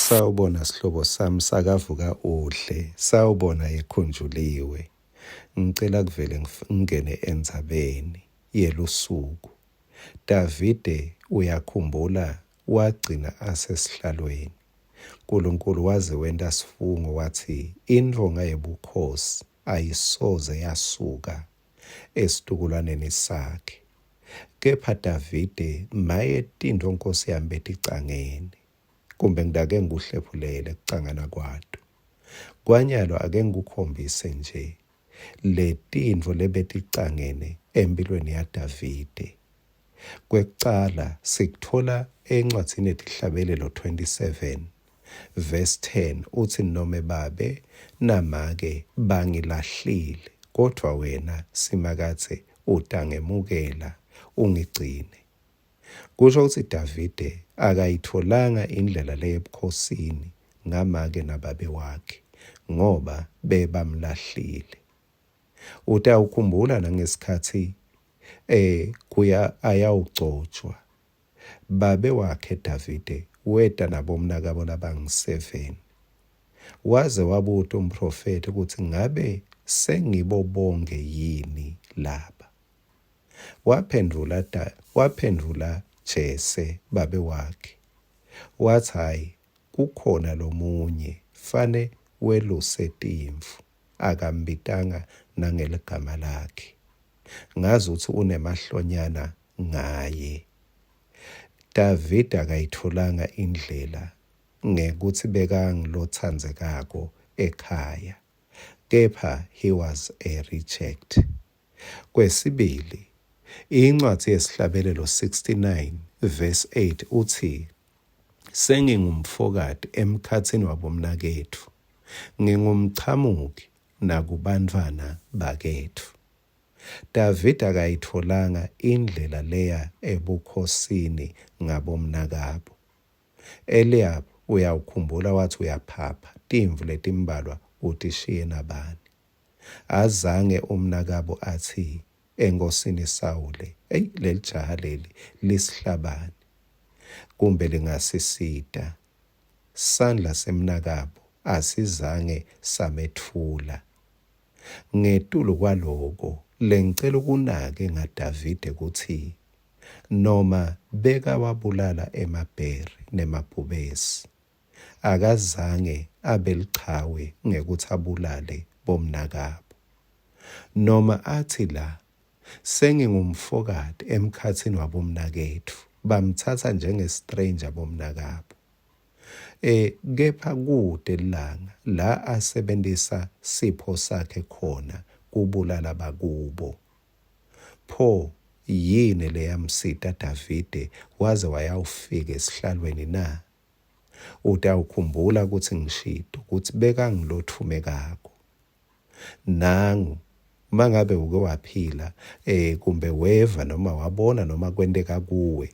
Sawubona sihlobo sami sakavuka udle, sawubona yekhunjuliwe. Ngicela kuvele ngingene endzabeni yelusuku. Davide uyakhumbula wagcina asesihlalweni. Nkulunkulu waze wenta sifungo watsi intfonga yebukhosi ayisoze yasuka esitukulwaneni sakhe. Kepha Davide maye tintfo Nkosi yami beticangene. Kumbe ngitake ngikuhlephulele kucangana kwato. Kwanyalo ake ngikukhombise nje letintfo lebeticangene emphilweni yaDavide. Kwekucala sikutfola encwadzini yeTihlabelelo 27 verse 10 utsi nome babe namake bangilahlile kodvwa wena Simakadze utangemukela ungigcine. Kusho kutsi Davide akayitfolanga indlela leyebukhosini ngamake nababe wakhe ngoba bebamlahlile. Utawukhumbula nangesikhatsi eh kuya ayawugcotshwa. Babe wakhe Davide weta nabomnakabo labangu-7. Waze wabuta umprofethi kutsi ngabe sengibo bonkhe yini laba. Waphendvula da, waphendvula Jese babe wakhe watsi hhayi kukhona lomunye fane weluse timvu akambitanga nangeligama lakhe. Ngazi utsi unemahlonyana ngaye. Davide akayitfolanga indlela ngekutsi bekangulotsandzekako ekhaya kepha he was a reject. Kwesibili, incwadzi yeSihlabelelo 69 verse 8 utsi, Sengingumfokati emkhatsini wabomnaketfu, ngingumchamuki nakubantfwana baketfu. Davide akayitfolanga indlela leya ebukhosini ngabomnakabo. Eliyabu uyawukhumbula watsi uyaphapha, timvu letimbalwa utishiye nabani? Azange umnakabo atsi enkhosini Sawule, Eyi, lelijaha leli lisihlabane, kumbe lingasisita. Sandla semnakabo asizange sametfula. Ngetulu kwaloko, lengicela ukunake ngaDavide kutsi noma bekawabulala emabhere nemabhubesi, Akazange abe lichawe ngekutsi abulale bomnakabo. Noma atsi la, Sengingumfokati emkhatsini wabomnaketfu, bamtsatsa njenge-stranger bomnakabo. E, kepha kute lilanga la asebentisa sipho sakhe khona kubulala bakubo. Pho yini leyamsita Davide waze wayawufika esihlalweni na? Utawukhumbula kutsi ngishito kutsi bekangulotfumekako. Nangu, mangabe uke waphila eh kumbe weva noma wabona noma kwenteka kuwe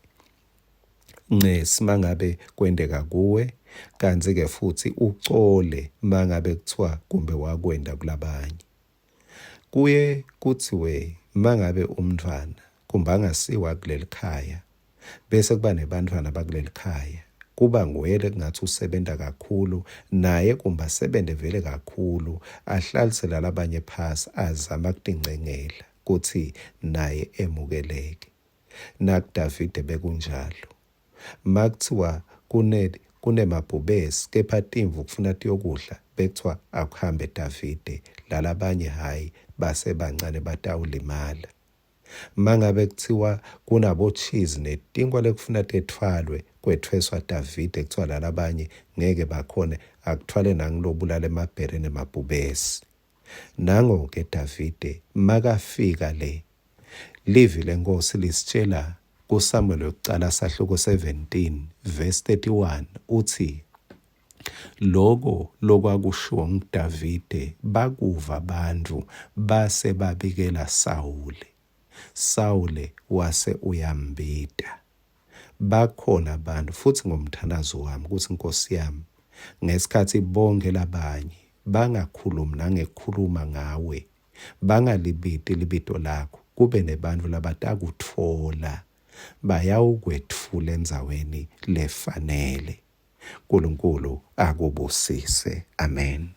ncesi mangabe kwenteka kuwe kantsi ke futsi ucole mangabe kuthiwa kumbe wakwenta kulabanye. Kuye kutsiwe mangabe umntfwana kumbe angasiwa kulelikhaya bese kuba nebantfwana bakulelikhaya kuba nguye lekungatsi usebenta kakhulu naye kumbe asebente vele kakhulu ahlalise lalabanye phasi azama kutincengela kutsi naye emukeleke. NakuDavide bekunjalo. Makutsiwa kune kunemabhubesi kepha timvu kufuna tiyokudla bekuthiwa akuhambe Davide lalabanye hhayi basebancane batawulimala. Mangabe kutsiwa kunabo cheese netinkwa lekufuna tetfwalwe kwetfweswa Davide kuthiwa lalabanye ngeke bakhone akuthwale nangilobulala emabhere nemabhubesi. Nango-ke Davide makafika le Livi leNkhosi lisitjela kuSamuel wekucala sahluko 17 verse 31 utsi loko lokwakushiwo nguDavide bakuva bantfu base babikela Sawule. Sawule wase uyambita. Bakhona bantfu futsi ngumthandazo wami kutsi Nkosi yami ngesikhatsi bonkhe labanye bangakhulumi nangekukhuluma ngawe bangalibiti libito lakho, kube nebantfu labatakutfola, bayawukwetfula endzaweni lefanele. Nkulunkulu akubusise. Amen.